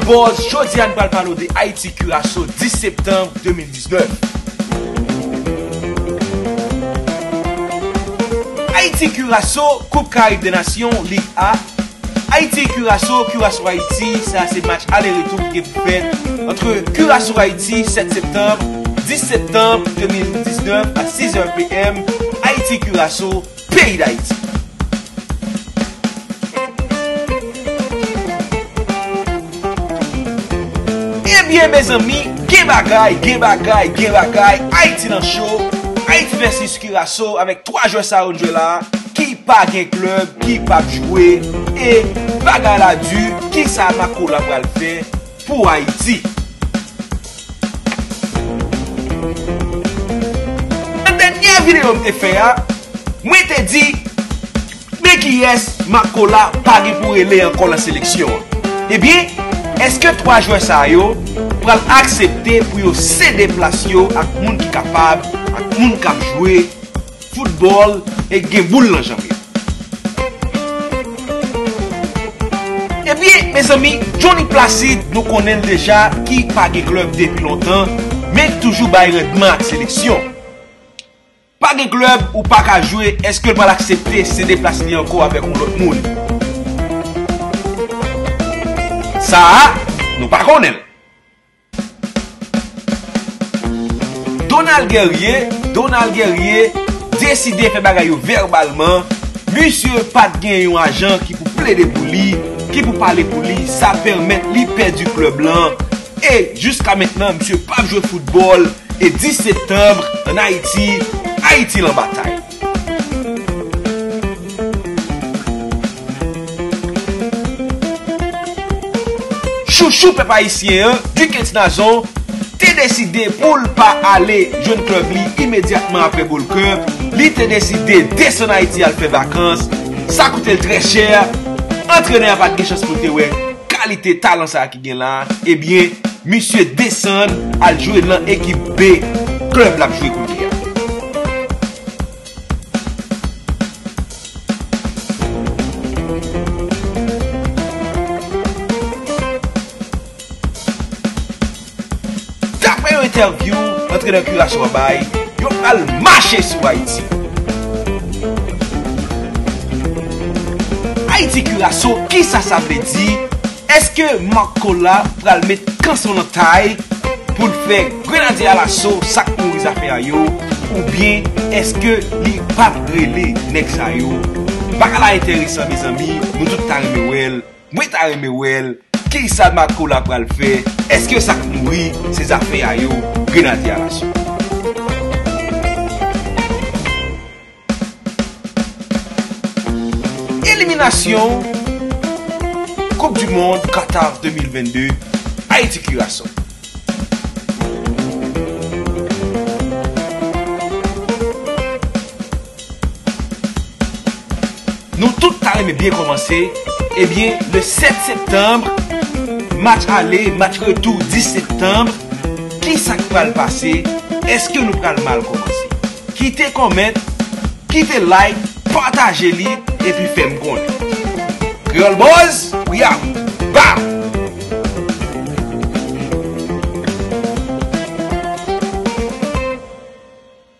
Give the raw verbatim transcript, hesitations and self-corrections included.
Buzz, jodi a n pral pale w de Ayiti Curaçao dis septanm de mil diznèf. Ayiti Curaçao, Koup Karayib dè Nasyon, Lig A. Ayiti Curaçao, Curaçao Ayiti, sa se match ale retou ki gen pou fèt antre Curaçao Ayiti, sèt septanm, dis septanm de mil diznèf a sis è p m, Ayiti Curaçao, peyi Dayiti. Ebyen, mezanmi, gen bagay, gen bagay, gen bagay. Ayiti nan cho. Ayiti vèsis Curaçao avèk twa jwè sa yo n jwe la a ki pa gen klèb, ki p ap jwe. E bagay la di, kisa Makola pral fè pou Ayiti? Nan dènyè videyo m te fè a, mwen te di, men kiyès Makola pa gen pou rele ankò nan seleksyon an? Ebyen, èske twa jwè sa yo pral aksepte pou yo sede plas yo ak moun ki kapab, ak moun k ap jwe foutbòl e gen boul nan janm yo? Ebyen, mezanmi, Johnny Placide, nou konnen l deja, ki pa gen klèb depi lontan, men k toujou bay randman ak seleksyon. Pa gen klèb, ou pa ka jwe, èske l pral aksepte sede plas li ankò avèk yon lòt moun? Sa a, nou pa konnen l. Donald Guerrier, Donald Guerrier deside fè bagay yo vèbalman. Misye pa t gen yon ajan ki pou plede pou li, ki pou pale pou li. Sa pèmèt li pèdi klèb lan. E jiska mentnan, misye p ap jwe foutbòl. E dis septanm, ann Ayiti, Ayiti lan batay. Chouchou pèp ayisyen an, Duckens Nazon, te deside pou l pa ale jwenn klèb li imedyatman apre Gold Cup. Li te deside desann Ayiti al fè vakans. Sa koute l trè chè. Antrenè a pa t gen chans pou l te wè kalite talan sa a ki gen la a. Ebyen, misye desann al jwe nan ekip B klèb l ap jwe kounye a. Daprè yon entèvyou antrenè Curaçao a bay, yo pral mache sou Ayiti. Ayiti Curaçao, kisa sa vle di? Èske Marc Colas pral met kanson nan tay pou l fè Grenadye Alaso sak mouri zafè a yo? Oubyen èske li p ap rele nèg sa yo? Bagay la enteresan, mezanmi, nou tout ta renmen wè l. Mwen ta renmen wè l. Kisa Marc Colas pral fè? Èske sak mouri se zafè a yo, Grenadye Alaso? Eliminasyon Coupe du Monde Qatar de mil vennde, Ayiti Curaçao. Nou tout ta renmen byen kòmanse. Ebyen, le sèt septanm, match ale, match retou dis septanm. Kisa k pral pase? Èske nou pral mal kòmanse? Kite kòmant, kite like, pataje li, epi fè m konnen. Creole Buzz, we out! Bam!